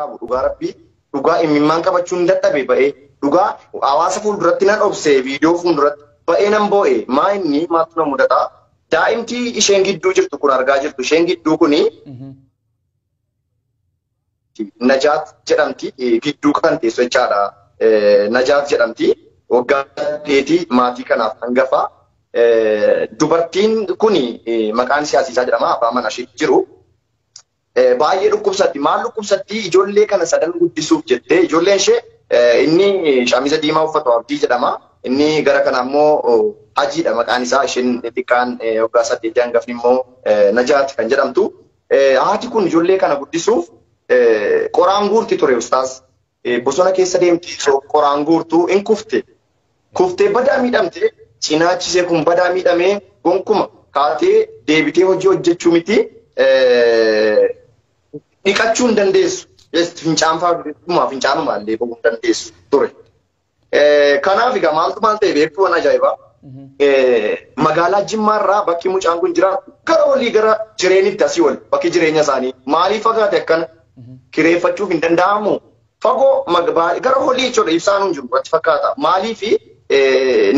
Qaabu dhugaa rabbii dhugaa imimmaan qabachuun dadhabe ba'ee dhugaa hawaasa fuulduratti nan obsee viidiyoo fuulduratti ba'ee nan boo'e. Maa inni maaltu na mudata? Daa'imti isheen gidduu jirtu kun argaa jirtu isheen gidduu kuni Najaat jedhamti, gidduu kan teessu jechaadha. Najaat jedhamti, waggaa 8 maatii kanaaf hangafa. Dubartiin kuni maqaan ishee Asiisaa jedhama, abbaa manaa ishee jiru. Baay'ee dhukkubsatti. Maal dhukkubsatti? Ijoollee kana sadan guddisuuf jettee, ijoolleen ishee inni shaamiza diimaa uffatu Abdii jedhama. Inni gara kana immoo Hajiidha maqaan isaa. Isheen xiqqaan waggaa 8, hangafni immoo Najaat kan jedhamtu. Haati kun ijoollee kana guddisuuf qoraan guurti ture, ustaas. Bosona keessa deemti, qoraan guurtuu in kufte. Kuftee badaa miidhamte, cinaachisee kun badaa miidhamee gonkuma kaatee deebitee hojii hojjechuu miti, dhiqachuu hin dandeessu. Fincaanfaa fincaanuma illee bahuu hin dandeessu ture. Kanaaf egaa maaltu maal ta'e beektu? Waan ajaa'ibaa. Magaalaa Jimmaarraa bakki mucaan kun jiraatu gara olii gara jireenitti asii ol bakki jireenya isaanii maaliif fagaate akkana? Kireeffachuuf hin danda'amu. Fagoo gara olii jechuudha, ibsaan hin jiru achi fakkaata. Maaliif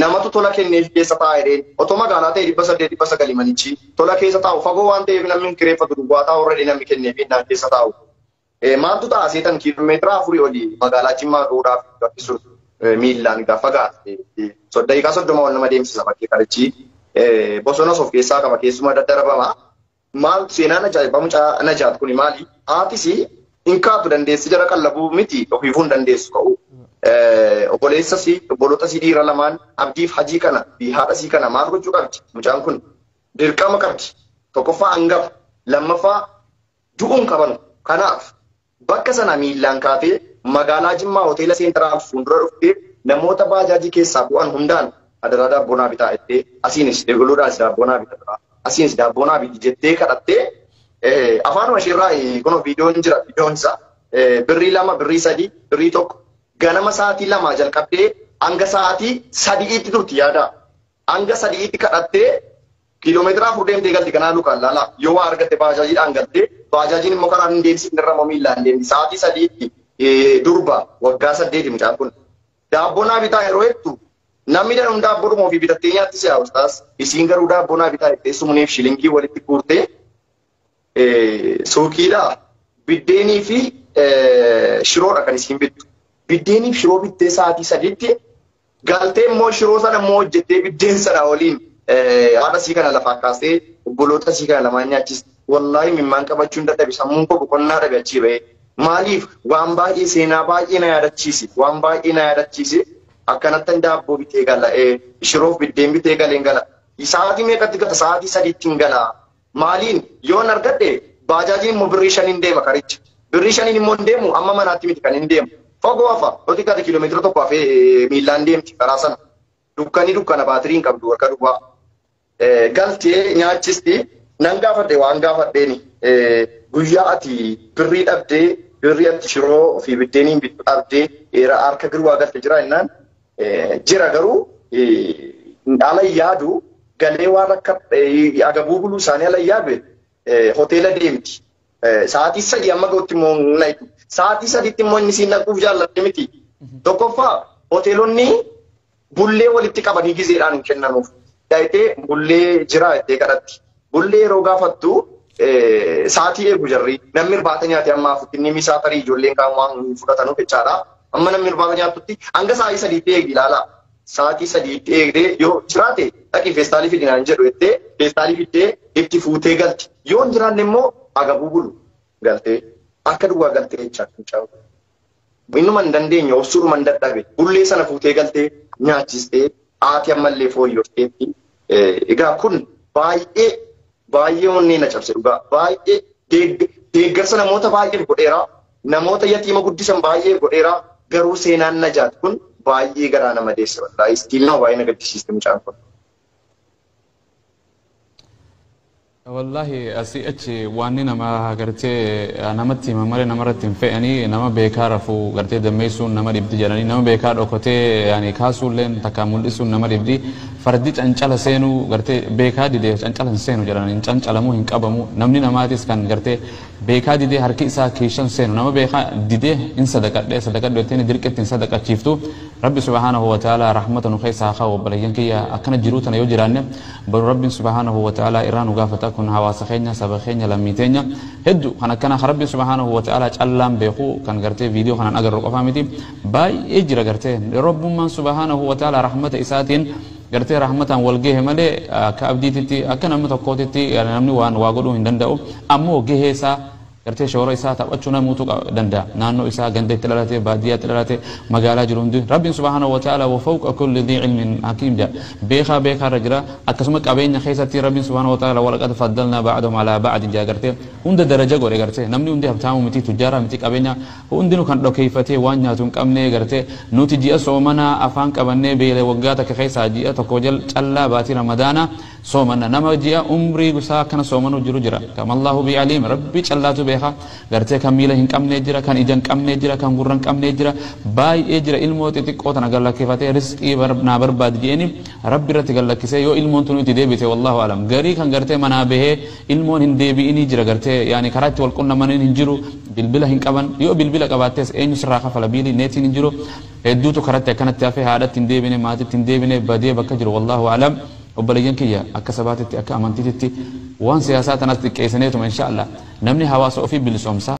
namatu tola kenneef keessa taa'aa jedheen? Otoo magaalaa ta'e 800, 900 manichi tola keessa taa'u. Fagoo waan ta'eef namni hin kireeffatu, duwwaa taa'u irra namni kenneef innaan keessa taa'u. Maaltu ta'a seetan? Kiiloomeetira 4 olii magaalaa Jimmaa gahuudhaaf bakki sun miillaan egaa fagaate. Daqiiqaa 30 ol nama deemsisa bakkee karichi. Bosonas of keessaa qaba, keessumaa daddarbama. Maal seenaan ajaa'ibaa mucaa Najaat kuni maali? Haatis hin kaatu dandeessi, jara qallabuu miti, ofiifuu hin dandeessu ka'u. Obboleessas obboloota sii dhiira lamaan Abdiif Hajii kana fi haadha sii kana maal gochuu qabdi? Mucaan kun dirqama qabdi. Tokkoffaa hangafa, lammaffaa du'uun qabanu. Kanaaf bakka sana miillaan kaatee magaalaa Jimmaa hoteela Seentiraal fuuldura dhuftee namoota baajaajii keessaa bu'an hundaan adaraa daabboo naa bitaa jettee, asiinis eeguluudhaanis daabboo naa bitaa, asiinis daabboo naa biti jettee kadhattee, afaanuma isheerraa kunoo viidiyoon jira, viidiyoon isaa birrii 2, birrii 3, birrii 1, ganama sa'aatii 2 jalqabdee hanga sa'aatii 3tti turti yaada. Hanga 3tti kadhattee kiiloomeetira 4 deemtee galti kanaa lukaan laala. Yoo waa argatte baajaajiidhaan galtee, baajaajiin immoo karaa hin deemsifne irra immoo miillaan deemti. Sa'aatii 3tti durba waggaa 8 mucaan kun. Daabboo naa bitaa yeroo jettu namni danuun daabboodhuma ofii bitattee nyaatti si'a, ustaas. Isiin garuu daabboo naa bitaa jettee sumuneef shilingii walitti guurtee suuqiidhaa biddeenii fi shiroodha kan isiin bittu. Biddeenii fi shiroo bittee sa'aatii 3tti galtee immoo shiroo sana immoo hojjettee biddeen sana waliin haadha sii kana lafaa kaastee obboloota sii kana lamaan nyaachiste. Wallaahi imimmaan qabachuun dadhabe, sammuun koo boqonnaa dhabe achii ba'ee. Maaliif? Waan baay'ee seenaa baay'ee na yaadachiise, waan baay'ee na yaadachiise. Akkanattan daabboo bitee gala, shiroof biddeen bitee galeen gala. Sa'aatii meeqatti gata? Sa'aatii 3tti hin gala. Maaliin? Yoon argadhe baajaajiin immoo birrii 5n deema karicha. Birrii 5n immoo hin deemu, amma manaatti miti kan hin deemu. Fagoo hafa, yoo xiqqaate kiiloomeetira 1 hafee miillaan deemti karaa sana. Dukkani dukkana, baatirii hin qabdu harka duwwaa. Galtee nyaachisti. Nan gaafadhe waan gaafadheeni. Guyyaa ati birrii dhabdee, birrii ati shiroo fi biddeeniin bittu dhabdee harka girwaa galte jira jennaan, jira, garuu ala yaadu galee waan akka agabuu buluu isaanii ala yaadu hoteela deemti. Sa'aatii 3 amma ga'utti immoo naqu. Sa'aatii 3tti immoo inni siin naquuf jaalladhe miti. Tokkoffaa hoteelonni bullee walitti qabanii gizeedhaan hin kennanuuf. Daayitee bullee jira jettee kadhatti. Bullee yeroo gaafattu sa'aatii eegu jarri. Namni irbaata nyaate amma afutti inni misaa tarii ijoolleen kaan waan fudhatanuuf jechaadha. Amma namni irbaata nyaatutti hanga sa'aatii 3tti eegi ilaala. Sa'aatii 3tti eegdee yoo jiraate dhaqii feestaalii fidinaan jedhu jettee feestaalii fiddee itti fuutee galti. Yoo hin jiraanne immoo agabuu bulu galtee akka duwwaa galtee jechaadha. Innuma hin dandeenye, obsuudhuma hin dadhabe. Bullee sana fuutee galtee nyaachistee haati ammallee fooyyofteetti. Egaa kun baay'ee baay'ee onnee na cabse dhugaa. Baay'ee deeggarsa namoota baay'eef godheera. Namoota yatiima guddisan baay'eef godheera. Garuu seenaan Najaat kun baay'ee garaa nama deesse, wallaahi. Still nama baay'ee na gaddisiiste mucaan kun. Wallahi asii achi waanni nama gartee namatti hima malee namarratti hin fe'anii, nama beekaa rafuu gartee dammeessuun nama dhibdi jedhanii, nama beekaa dhokotee yaani kaasuulleen takka mul'isuun nama dhibdi. Fardi cancala seenuu gartee beekaa didee cancala hin seenu jedhanii, hin cancalamuu, hin qabamu namni namaatis kan gartee Beekaa didee harki isaa kiishan seenu nama beekaa didee in sadaqadhee sadaqadhu jetteen dirqetti hin sadaqachiiftu. Rabbi subhaanahu wa ta'ala rahmata nu keessaa haa kaa'u. Obboleeyyan kiyya, akkana jiruu tana yoo jiraanne baru Rabbiin subhaanahu wa ta'ala irraa nu gaafata. Kun hawaasa keenya, saba keenya, lammii teenya hedduu kan akkana Rabbi subhaanahu wa ta'ala callaan beeku kan gartee viidiyoo kanaan agarru qofaa miti, baay'ee jira. Gartee Rabbummaan subhaanahu wa ta'ala rahmata isaatiin gartee rahmataan wal gahe malee akka abdiititti, akka namni tokkootitti namni waan waa godhuu hin danda'u. Ammoo gahee isaa, gartee shoora isaa taphachuu namuutu danda'a. Naannoo isaa, ganda itti dhalate, baadiyyaatti dhalate, magaalaa jiru hundi, Rabbiin subhaanahu wa ta'ala "wa fawqa kulli dhii ilmin hakiim" jedha. Beekaa beekaa irra jira. Akkasuma qabeenya keessatti Rabbiin subhaanahu wa ta'ala "walaqad faddalnaa ba'dahum alaa ba'din" jedha. Gartee hunda daraja godhe. Gartee namni hundi habtaamu miti, tujjaaraa miti, qabeenya hundinuu kan dhokeeffatee waan nyaatu hin qabne. Gartee nuti ji'a soomanaa afaan qabannee beela waggaa takka keessaa ji'a tokko callaa baatii Ramadaanaa soomanna. Nama ji'a umrii isaa akkana soomanuu jiru jira. Kamallaahu bi'aliim, Rabbi callaatu beeka. Gartee kan miila hin qabne jira, kan ija hin qabne jira, kan gurra hin qabne jira, baay'ee jira. Ilmoo xixiqqoo tana gallakkifatee risqii naa barbaadi jeeni Rabbi irratti gallakkisee yoo ilmoon tun itti deebite, wallaahu alam. Garii kan gartee manaa bahee ilmoon hin deebi'inii jira. Gartee yaani karaa itti wal qunnamaniin hin jiru, bilbila hin qaban. Yoo bilbila qabaattees eenyu sirraa kafala? Biilii neetiin hin jiru. Hedduutu karatti akkanatti hafee haadhatti hin deebine, maatitti hin deebine, badee bakka jiru wallaahu alam. Obboleeyyan kiyya, akka sabaatitti, akka amantiitti waan siyaasaa tanas xiqqeessineetuma insha Allah namni hawaasa ofii bilisoomsa.